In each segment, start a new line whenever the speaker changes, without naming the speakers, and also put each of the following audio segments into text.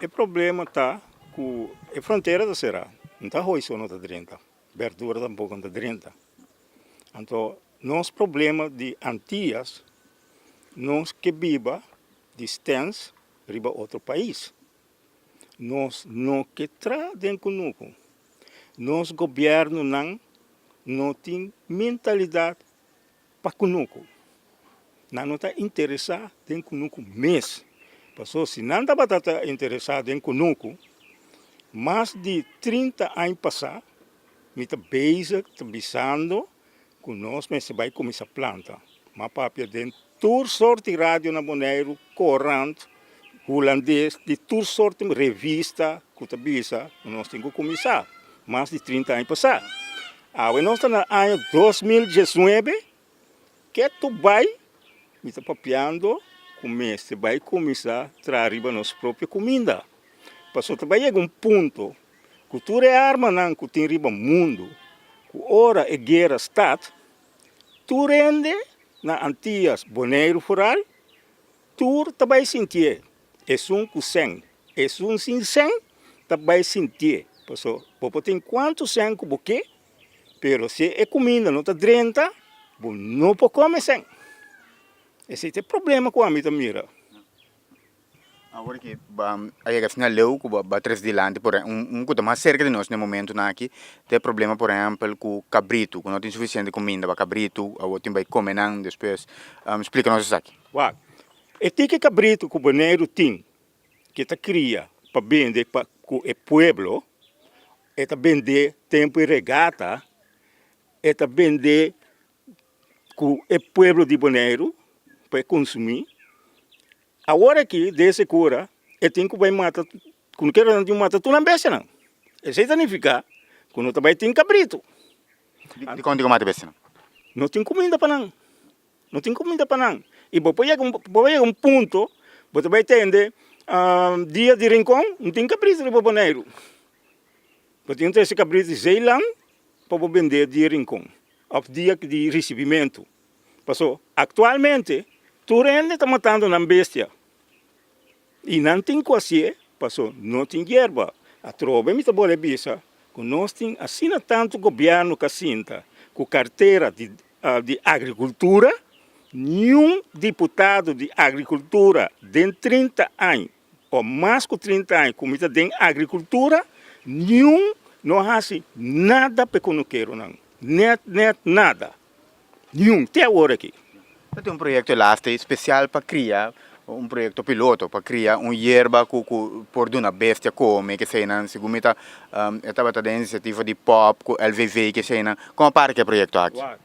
E problema ta ku e frontera ta será, no ta hooi so no ta drenta, berdura tampoko no ta drenta. Anto nos problema di Antias, nos ke biba di stens riba otro pais. Nos no ke tra den kunuku. Nos gobièrnunan no tin mentalidat pa kunuku. Nan no ta interesá den kunuku mes. Pasobra si nan tabata ta interesá den kunuku, mas di 30 aña pasá mi ta bezig ta bisando ku nos mester bai kuminsá planta. M'a papia den tur sort di radio na Boneiru, korant, hulandes, di tur sort di revista ku ta bisa ku nos tin ku kuminsá mas di 30 aña pasá. Awe nos ta na aña 2019, ketu bai mi ta papiando ku mester bai kuminsá traha riba nos propio kuminda. Pasobra ta bai yega un punto ku tur e armanan ku tin riba mundu, ku ora e guera start, tur hende na Antias, Boneiru foral, tur ta bai sintié, esun ku sèn, esun sin sèn ta bai sintié, paso bo por tin kuantu sèn ku bo ke, pero si e kuminda no ta drenta, bo no por kome sèn. Esei ta e problema ku ami ta mira.
Awor ki ba a yega asina leu ku ba tres dilanti por un un ku ta mas serka di nos na e momentunan aki ta e problema por ehèmpel ku kabritu ku no tin sufisiente kuminda pa kabritu awor tin bai kome nan despues splika nos esaki.
Wak, e tiki kabritu ku Boneiru tin ke ta kria pa bende pa ku e pueblo e ta bende tempu e regata e ta bende ku e pueblo di Boneiru pa e konsumí. Awor aki den sekura e tin ku bai mata ku no kere nan tin mata tur nan bestianan. Esei ta nifiká ku no ta bai tin kabritu.
Dikon tin ku mata bestianan?
No tin kuminda pa nan. No tin kuminda pa nan. I bo por yega bo por yega un punto bo ta bai tende dia di Rincon no tin kabritu riba Boneiru. Bo tin trese kabritu di Zeeland pa bo bende dia Rincon òf dia di risibimentu. Paso aktualmente tur hende ta matando nan bestia i nan tin ku hasié paso no tin yerba. Atrobe mi ta bole bisa ku nos tin asina tantu gobièrnu ku a sinta ku kartera di di agrikultura, niun diputado di agrikultura den 30 aña o mas ku 30 aña ku mi ta den agrikultura niun no a hasi nada pa e kunukeronan, nèt nèt nada. Niun, te awor aki.
Ta tin un proyecto elaste special pa cria, un proyecto piloto pa cria un yerba cu cu por duna bestia come, keseynan, segun mi ta e tabata den iniciativa di pop cu LVV keseynan. Como a para cu e proyecto aki?
Wak,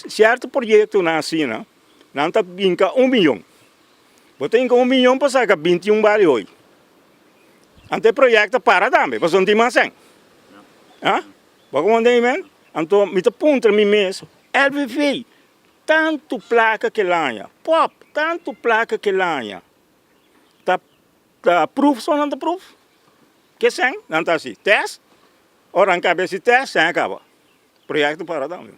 cierto proyectonan asina, nan ta binca un miyon. Bo ta hinca un miyon pa saca 21 bali hoy. Anto e proyecto a para tambe, pasobra no tin mas cen. Ha? Bo komo den men? Anto mi ta puntra mi mes, LVV, tantu plaka ke laña, pop, tantu plaka ke laña, ta ta proof so nan ta proof? Ke sèn nan ta hasi? Tèst? Ora nan kaba hasi tèst, sèn a kaba. Proyekto para tambe.